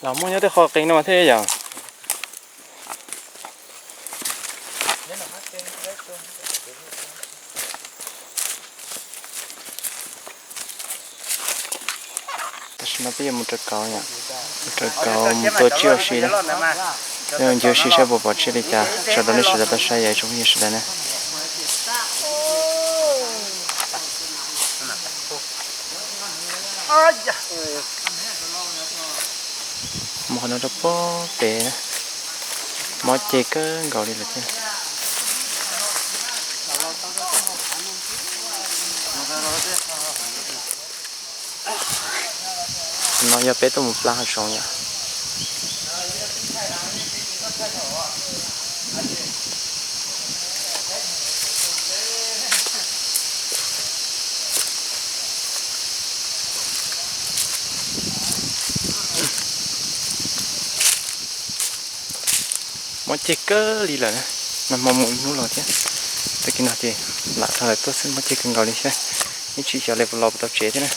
Los muaj nyob tej qho qees no thiab yom. Tam sim no peb yuav mus raws kauv, mus raws kauv mus tua tsiaj ua si na. Peb mus ncig ua si saib puas pom tsiaj li cas tso rau nej sawv daws tau saib, yog ib tsoom phooj ywg sawv daws na. Mus qhov no rau pem, mob ceg kawg nkaus li lawm thiab. No yog peb tuaj mus plas hav zoov yom. Mob ceg kawg li lawm, nag hmo mus ib hnub los thiab. Tag kis no ces lam rov lawm tuaj xwb, mob ceg kawg nkaus li thiab. Yeej tsis xyov li puas los puas tau tsev thiab na.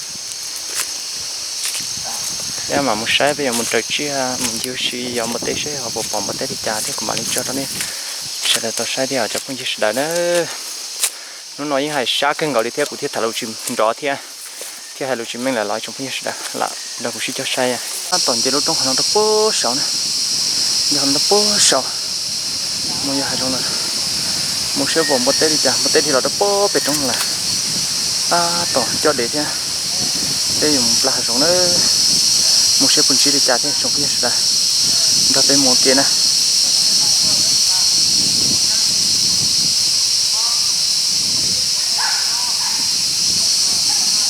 Peb mam mus saib, peb yuav mus raws tsiaj mus ncig ua si yos npua teb seb ho puas pom npua teb li cas thiab kuv mam li tso rau nej sawv daws tau saib thiab cov phooj ywg sawv daws na. Hnub no yeej hais sab kawg nkaus li thiab kuv thiaj tham lus tsis nrov thiab, thiaj hais lus tsis meej lawm los ib tsoom phooj ywg sawv daws lam nrog kuv sib cog saib. Tab tom nce lub roob qhov no rau puag saud na, nce qhov no rau puag saud, mus yos hav zoov lawm, mus saib puas npua teb li cas, npua teb dhia los rau puag pem roob no lawm. Tab tom coj dev thiab, peb yuav mus plas hav zoov na, mus saib puas ntsib li cas thiab tsoom phooj ywg sawv daws nrog peb mus ua ke na.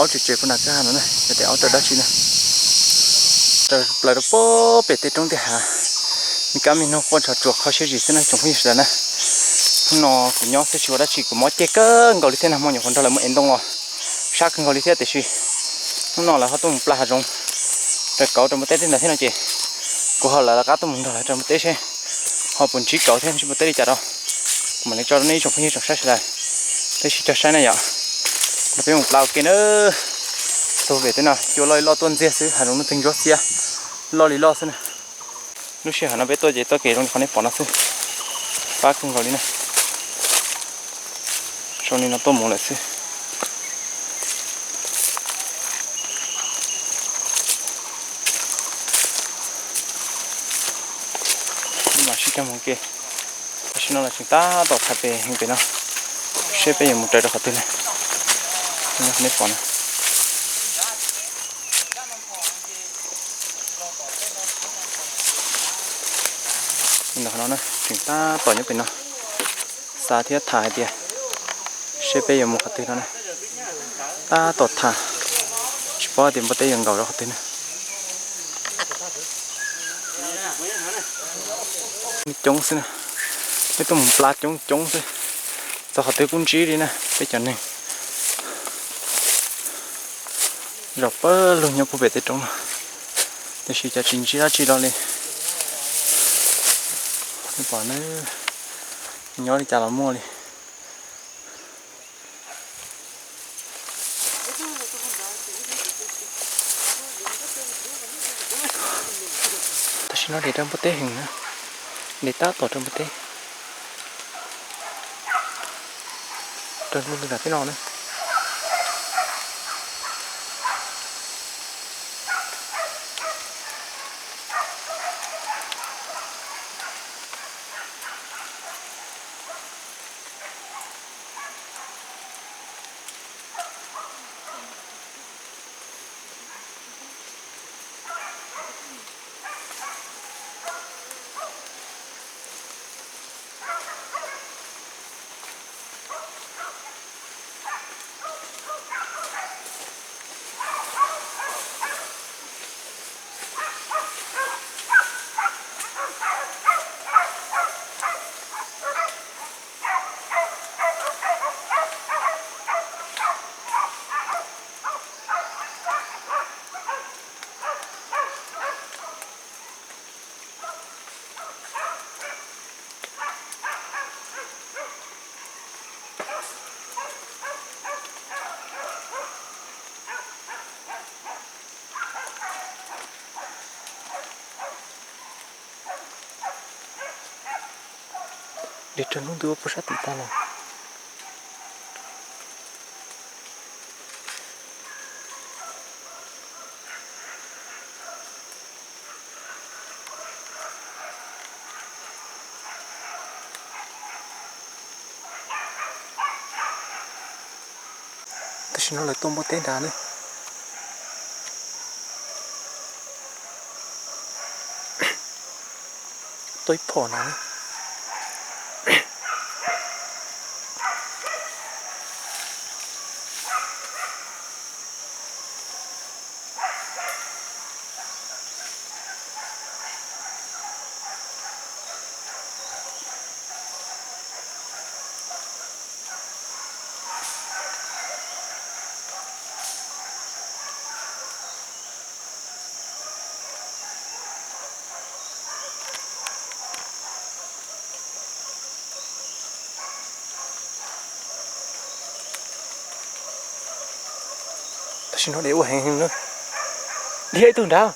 Aub tseem tseem puag nram kwj ha no na, yog tias aub raws dab tsi na. Raws plaws rau puag pem tej roob tej hav, me kab me noog quaj ntshav tsuas kho siab zim xwb na tsoom phooj ywg sawv daws na. Hnub no kuv nyob xwb tsis ua dab tsi, kuv mob ceg kawg nkaus li thiab, nag hmo nyuam qhuav nrog lawv mus ev ntoo los sab kawg nkaus li thiab, tiam sis hnub no lawv ho tuaj mus plas hav zoov raws kauv rau npua teb tej ntawd thiab no ces kuv ho lawv lawv qab tuaj mus nrog lawv raws npua teb seb ho puas ntsib kauv thiab ntsib npua teb li cas rau. Kuv mam li tso rau nej ib tsoom phooj ywg tsoom saib sawv daws, peb sib cog saib na yom. Nrog peb mus plas ua ke na. Txog pem tej no cua loj li loj tuaj ntxiag xwb, hav zoov nuj txeeg ntsuab xiab, loj li loj xwb na. Lub sij hawm no peb tuaj ces txoj kev zoo li qhov nej pom no xwb, fab kawg nkaus li na. Zoo li no tuaj mus lawm xwb. Mam sib cog mus ke, tam sim no los tseem tab tom thaiv pem heev pem no, seb peb yuav mus raws rau qhov twg na. Nej pom na. Ntawm no na, tseem tab tom nyob pem no, xav thiab tham hais tias seb peb yuav mus qhov twg no na. Tab tom tham, tsis paub tias npua teb yuav nkaum rau qhov twg na. Coob xwb na, peb tuaj mus plas coob coob xwb, txog qhov twg kuj ntsib li na peb cov neeg. Zaum pawg lug nyob puag pem tej roob no, tiam sis cas tsis ntsib dab tsi los li. Pom nyob li cas los muaj li. Tam sim no de rau npua teb heev na, de tab tom rau npua teb, rau lub lwg nram teb no na. Dej raug hnub ntuj ua puag sab tim tag lawm. Tam sim no lawv tuaj npua teb nrad ne. Tuaj ib phom na. Tam sim no dev ua heev heev na. Dhia ib tug nrad.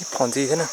Ib phom ntxiv thiab na.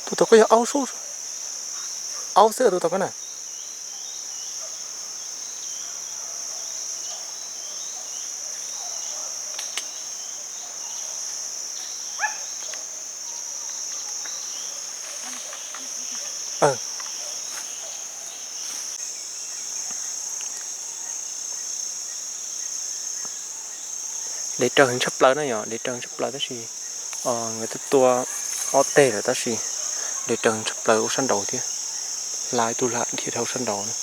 Tus tau koj yog aub sub, aub xwb tus tau koj na. Dev raws heev tshaj plaws na yom, dev raws heev tshaj plaws tab sis nkawd twb tua ob teg lawm tab sis dev raws heev tshaj plaws ua sab nraud thiab. Hla ib tug hla dhia dhau sab nraud na.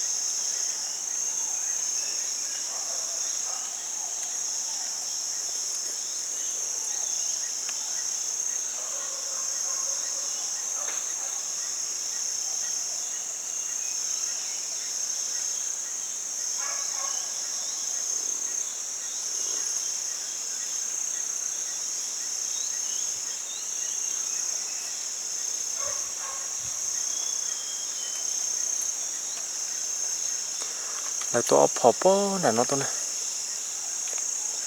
Lawv tua ob phom pog nram no tuaj na.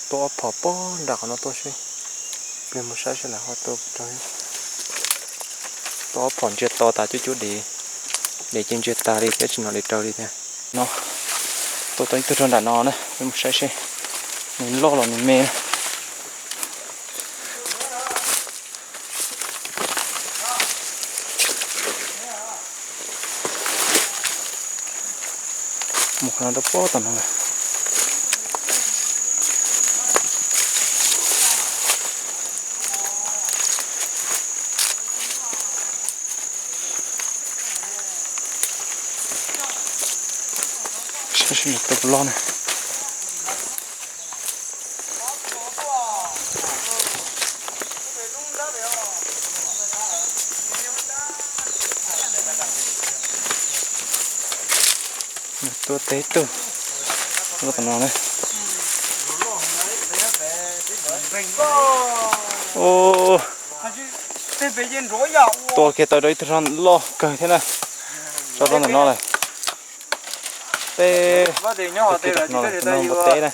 Tua ob phom pog nram qhov no tuaj seb. Peb mus saib seb lawv ho tua puas raug. Tua ob phom ntsia to tas cuab cuab dev, dev ces ntsia tas li thiab tsis hnov dev raws li thiab. No, tua tau ib tug rau nram no na, peb mus saib seb nws loj los nws me na. Mus qhov no rau pob tom no lawm. Saib seb nws tua puas loj na. Tua teb tug. Tua tom no na. Ua, tua kiag tau rau ib tug loj kawg thiab na. Tso rau ntawm no lawm. Teb, tua kiag rau no lawm, tus no npua teb na.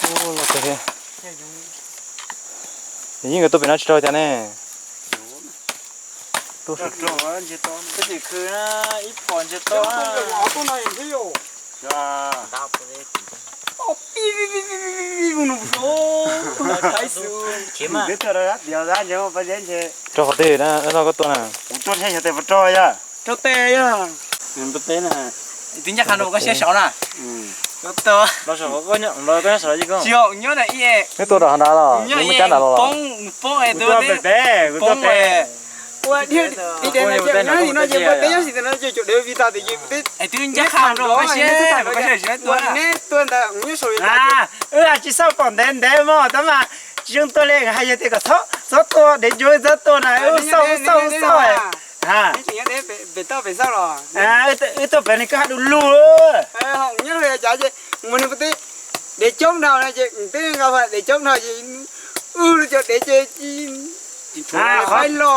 Ua, loj kawg thiab. Yeej nkawd tua pem no tsis raug cas ne. Rau qhov twg na, no koj tua na. Rau tes yog. Twb ncaj qha rau koj siab saud na. Tsis nyob na. Neb tua rau hauv nrad los neb muaj cab nrad los? Poob, poob es tus poob es. Ua, nyob li no ces npua teb nyob li no ces caum dev vim tas tias twb ncaj qha rau koj siab, koj siab tua na. Neb tua ntawd nyob saud li. Wb tsis xauj pom ntev ntev mog, tab mas tsis zoo tua li, hais yog tias kom txhob tua dev ncua, txhob tua na, wb xauj, wb xauj, wb xauj. Wb tuaj pem no koj hais du lug. Dev coob dhau na ces twb nqa dev coob dhau ces wb cov dev ces qhov no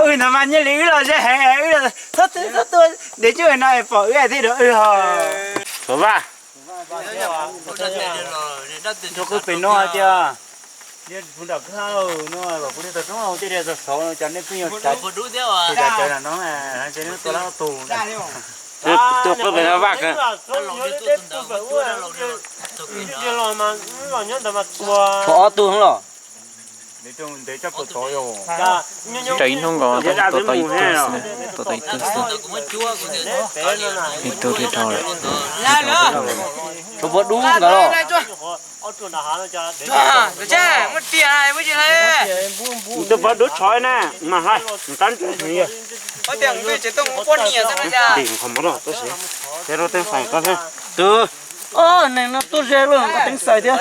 wb ntawd mas nyiaj li wb los ze heev, wb txhob tua dev coob no es pom wb thiaj rau wb ho. Sov vaj. Rau qhov pem no hais tias, no, kuv li tau roob tej diav txog saud no cov nej pheej yuav tsav, tsav cawv no, ces nej tua lab tug. Tua qhov pem no vaj kawg. Tshuav ob tug los. Ntev coj puas tod yog. Tsawg ib hnub nkaus tua tau ib tug xwb, tua tau ib tug xwb. Ib tug dhia dhau lawm. Tshuav puas dub ntawd los. Tus puas dub tshov na, mas hais, dim qhov mov rau tab sis, ces rau tej fais koj thiab. Tus, o, neeg no tuaj ze lawm koj teeb xais thiab.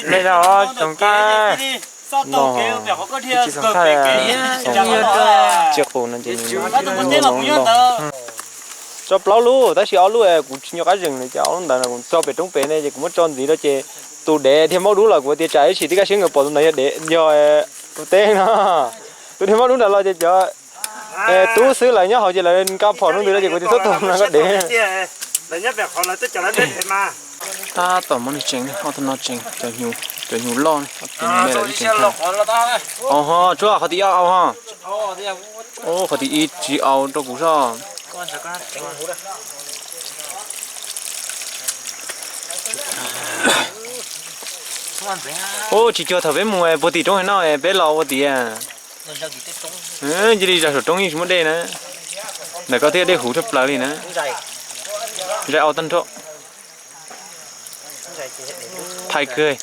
Li no tsoom nqaij, ib tsis tsoom nqaij, tsoom tsis qus no ces nws loj. Tso plaub lub tab sis ob lub kuv tsis nco qab zeem li cas, ob lub ntawd kuv tso pem roob pem ne ces kuv muab tso ntxiv rau ces tus dev dhia maub dub los kuv tias tsam ib sim tib kaj siab nkawd pom tus ntawd yog dev, yog tus teb no. Tus dhia maub dub ntawd los ces cov tub xwb lawv nyob hauv ces lawv nqa phom rau ntws no ces kuv tias txhob tua no koj dev. Tab tom muab nws tseem, ob tug no tseem, cov hnyuv loj, cov hnyuv me lawv tseem. Au ho, tshuav qhov tim ib au ho. Qhov tim ib tsis au rau kuv soj. Ub, tsis cuag thaum peb mus puag tim roob heev no peb los ua tias cia li zaj saum roob yeej tsis muaj dej na. Ntawm koj thiaj dej huv tshaj plaws li na. Zais au tag nrho. Thaiv kawg.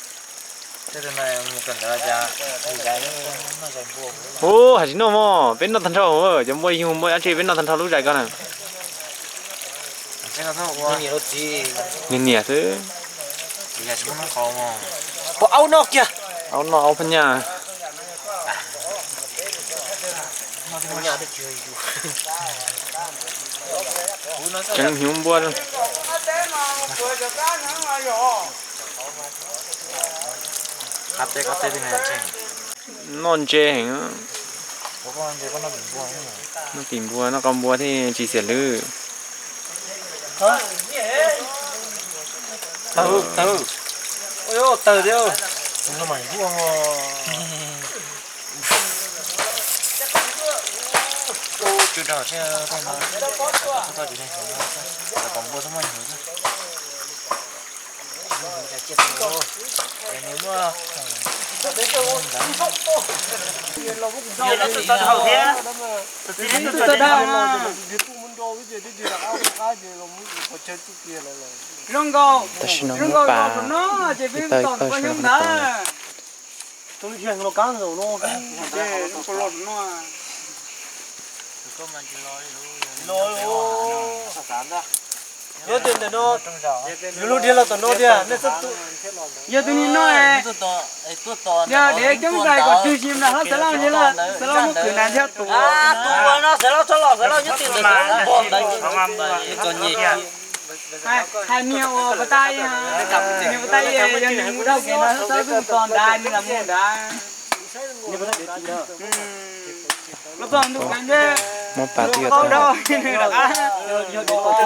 Ub, hais tsis noj mog, peb noj tag nrho, cov npua yug npua dab tsi peb noj tag nrho lub zais ko na. Niam niam xwb. Aub noj kiag. Aub noj aub phab nyaj. Tseev hnyuv npua. Noj ntse heev. Noj tim npua, noj qau npua thiaj tsis xiam hlwb. Tam sim no muab pas ib pawg ib pawg sawv los no. Yog tias ntawm no, yus lub dhia los tom no tiag, nej txhob tu. Yog tus niag no, yog dev coob nqaij kom twg sim nram hlob Xeev Laus, Xeev Laus muab khwv nram ntiag tus. Hais niag uas pas tas, niag pas tas, yog nws mus dhau kev no txhob mus tos nrad, nws lam mus nrad. Los txog ntu kev ntshe muab pas twb yuav tag. Muab pas twb yuav tag zoo li pom no.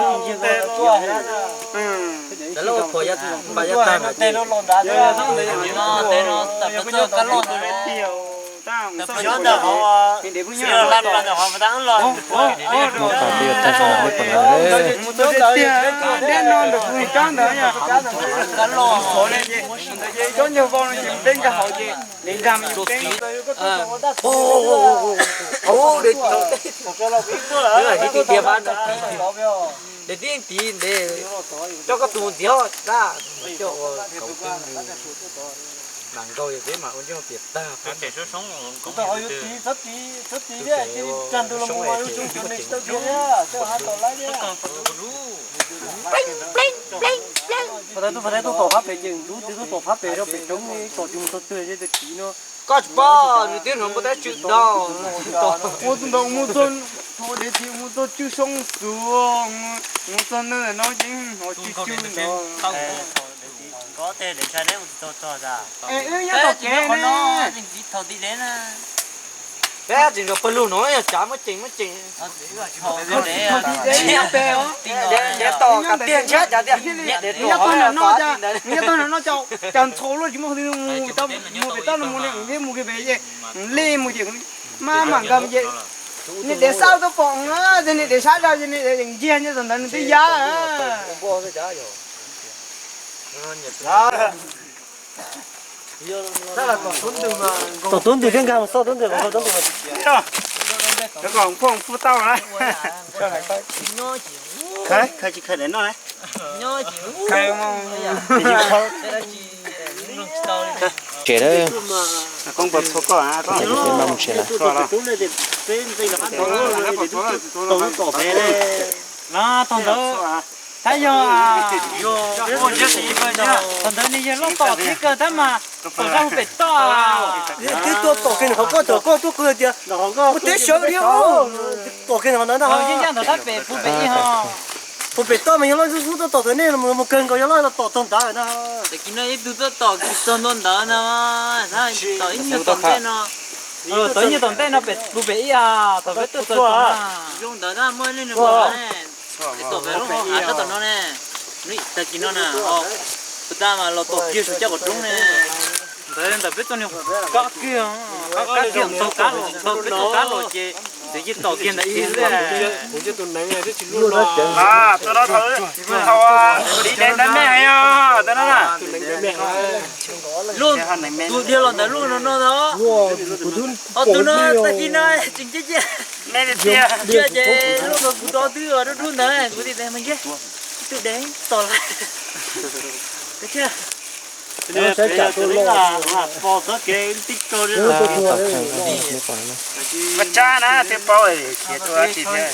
Dev tib ntiv ntev, coj koj tus mus ntxiv dab. Mam nkaug yog peb mam ua ncauj tias tag. Pas tau tub pas tau tub tom phab pem ces ntub tib tub tom phab pem rau pem roob tom tsis mus txog twg ces tus txiv no. Koj tsis paub nws twb hnov npua tab tswm ntau. Ua tus ntawd mus txog, thaum dev txiv mus txog tswj soob xwb, mus txog ntawm no yeej hnov tswj tswj ntawd. Peb tseem nrog pawg lug no yog tsav muab ceem muab ceem. Dev tom kav tiag ntshiab cav tiag. Nyob tog no, cas ntxhov luaj tsis muaj qhov twg mus, mus pem toj no mus ne, thiab mus kiag pem ces li mus ces maj mam nkag ces niag dev xauj tuaj pom, niag dev sab zog ces niag dev yeej ntsiag nyob tom ntawd nws twb ya. Tom tub ntws thiab nkag mus xauj tub ntws, nkag tub ntws. Tsev lawm. Peb mam mus tsev lawm. Tog ntawd, tab yog, tog ntawd nws yog loj tom thiab kawg tab mas tom zaj hu pem toj. Twb tuaj tom kiag nws qhov koj, tom koj tuaj kawg tias ua teb sawv thiab. Tom kiag nws qhov ntawd ntag. Yeej ncaj ntawd tab pem puv pem ib ho. Puv pem toj mas yog loj xub xub tuaj tom tau nej mus kawg nkaus yog loj tom tog ntawd na. Tam kis no ib tug tuaj tom kis txog ntua ntawd no, tom ib nyuag tom ntej no. Tom ib nyuag tom ntej no pem puv pem ib a, tom peb tuaj txog tom zoo ntawd tab muaj ib leeg nws pom ne. Tom pem lub hauv hav sab tom no ne. Tam kis no na, puas tas mas los tom kiag saum caj qaum roob ne. Ntawd ntawm peb txoj niag kab kiag, kab kiag tau kab los, tau peb tau kab los ces txawm yeej tom kiag ntawd ib xwb. Tib dev ntawd me heev os, tus no na. Luj, tus dhia los ntawd luj no no ntag. Ho tus no tag kis no tseem ciaj ciaj. Ciaj ces luj no kuv rov twb ua dub dub ntawd kuv tias mas nce twb dev tom lawm. Mas tsab na twb paub khiav ua dab tsi thiab.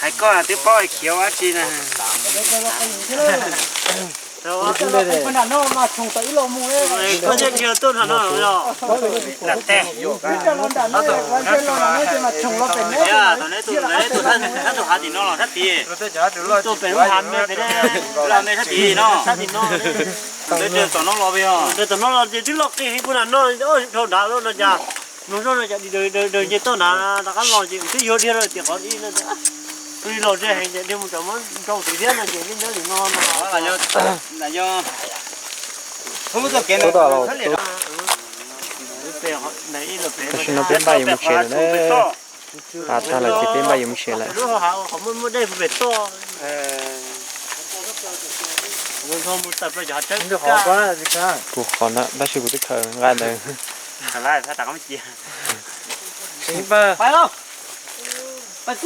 Hais koj twb paub khiav ua dab tsi na. Koj nyiaj dhia tuaj nram no los? Nram tes. Tus hav tim no los sab tid. Tuaj pem lub hav me pem, sab tid no. Tom no los ces twb loj qis heev, kuv nram no dhau nrad no cas. Mloog zoj no cas daws daws nce toj nrad rov qab los ces twb yuav dhia rau tias qhov ib no. Tus li los ze heev ces dhia mus tsam muab nrau tiv thiab no ces nyob li no no. Tab sis no peb npaj yuav mus tsev lawm na. Pas tag lawm ces peb npaj yuav mus tsev lawm. Lub hauv hav qhov muaj muaj dej pem toj. Kuv qhov ntawd tab sis kuv twb khaws nqa ntawd. Peb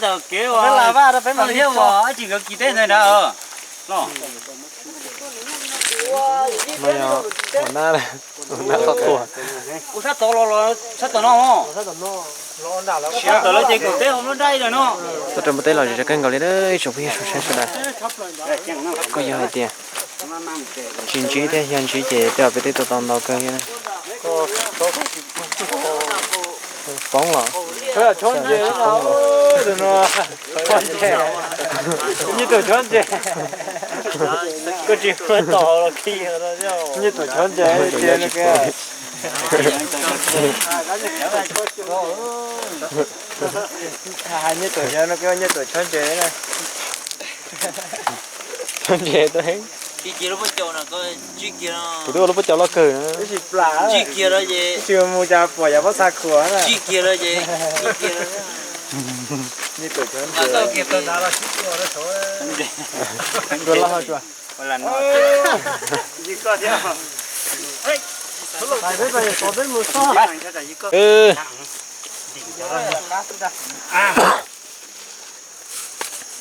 ntawd kev ua ib tsis nkawd kis teb ntawd nrad. No yog ua nab, ua nab qhov tuag. Ua sab tod los, sab tom no. Sab tom lawv ces kom peb ho muab nraj ib lawm no. Tuaj rau npua teb los zem kawg nkaus li ib tsoom phooj ywg tsoom saib sawv daws. Kuj yog hais tias tsis ntsib thiab, yog ntsib ces tej zaum peb twb tau tau ntau kawg thiab. Poob los. Nyiaj tus chob ntses, koj tsis ua tau los khi. Nyiaj tus chob ntses, nyiaj tus chob ntses, nyiaj tus chob ntses. Chob ntses tuaj heev. Kuv twb ua lub pob caus loj kawg na. Tsis mus cas pom yav pob txha khuam na. Ua loj tsuas.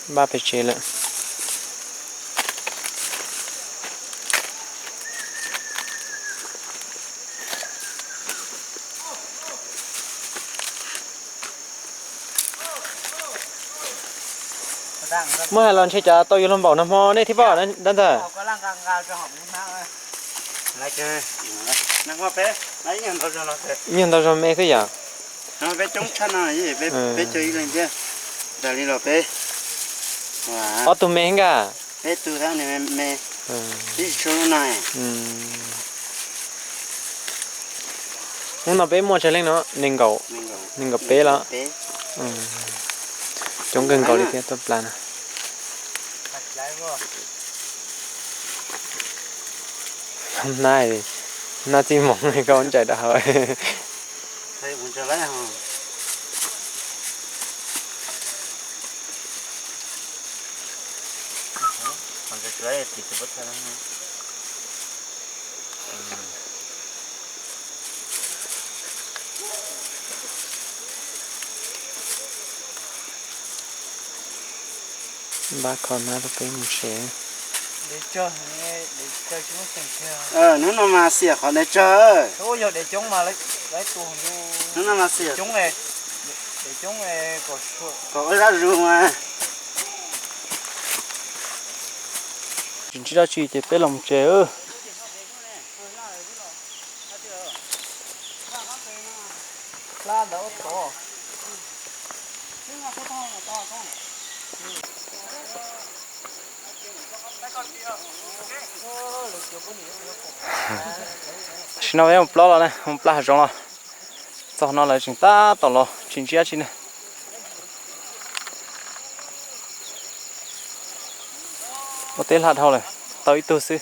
Npaj pem tsev lawm. Muab hais los ntshe cov tau yuav luag npaum no hmo nej thiaj pom dab ntag. Ib nyuag ntau zog me xwb yom. Peb coob tshaj no, peb caug ib leeg thiab. Raws li los peb ob tug me nka. Peb tug thiab nws me, me. Ib tsis tshua lub no. Hnub no peb muaj tsawg leej no? Nees nkaum, nees nkaum peb los. Coob kawg nkaus li thiab tuaj plas no. Nab, nab txij moos koj ncaim rau hauv. Npaj kho nab rau peb mus tsev. Hnub no mas xiam qhov dev tsawg. Hnub no mas xiam kom ua zab zus mas. Tsis ntsib dab tsi ces peb los mus tsev. Tam sim no peb mus plob los na, mus plaj hav zoov los. Txog no lawv tseem tab tom los tsis ntsib dab tsi ne. Ua teb hla dhau lawm, tau ib tug xwb.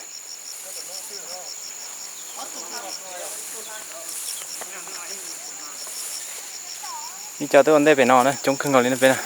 Ib co twb ua ntej pem no na, coob kawg nkaus li no peb na.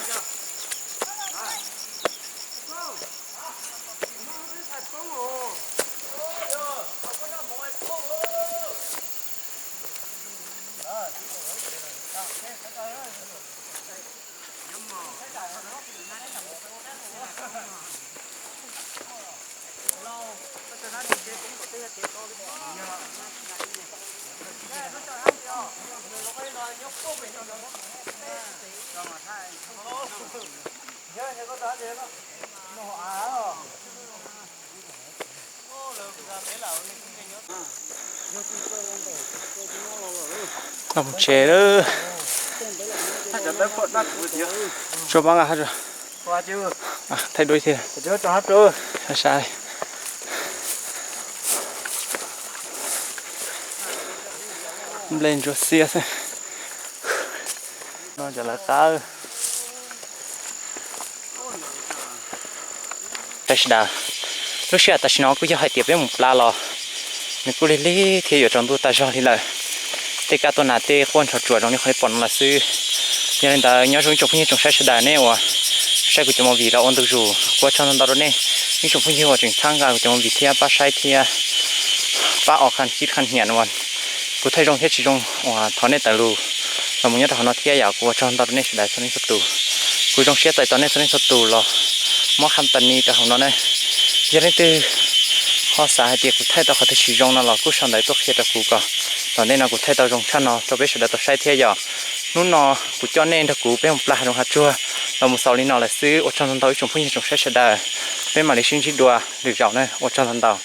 Los tsev lawm. Tsuas pab nqa haj tsuas. Thaij duab thiab. Sab sab li. Nplej ntsuab xiab xwb. No cov lawv qab. Tam sim na, lub sij hawm tam sim no kuj yog hais tias peb mus plab los nws kuj lig lig thiab yuav tsaus ntuj tag zog li lawm. Tej kab tuaj nas tej quaj nrov tsuas zoo li qhov nej pom no lawm xwb. Yog li ntawd nyob zoo ib tsoom phooj ywg tsoom saib sawv daws nej uas saib kuv cov movie los ua ntu zus, kuv ua tsaug ntau ntau rau nej ib tsoom phooj ywg uas tseem txhawb nqa kuv cov movie thiab pab saib thiab pab os khas kib khas nyiam uas kuv thaij zoo thiab tsis zoo uas thov nej tawm lus los mus nyob rau hauv no thiab yom. Kuv ua tsaug ntau rau nej sawv daws txhua leej txhua tus. Kuv zoo siab txais tos nej txhua leej txhua tus los muab kham tas ni rau hauv no na. Yog leej twg Ho xav hais tias kuv thaij tau qhov twg tsis zoo no los kuj sau ntawv tuaj qhia rau kuv kom tom ntej no kuv thaij tau zoo tshaj no rau peb sawv daws tau saib thiab yom. Hnub no kuv coj nej nrog kuv peb mus plas zoov hav tsuag los mus xaus li no lawm xwb. Ua tsaug ntau ntau ib tsoom phooj ywg tsoom saib sawv daws, peb mam li sib ntsib dua lwm zaus na, ua tsaug ntau ntau.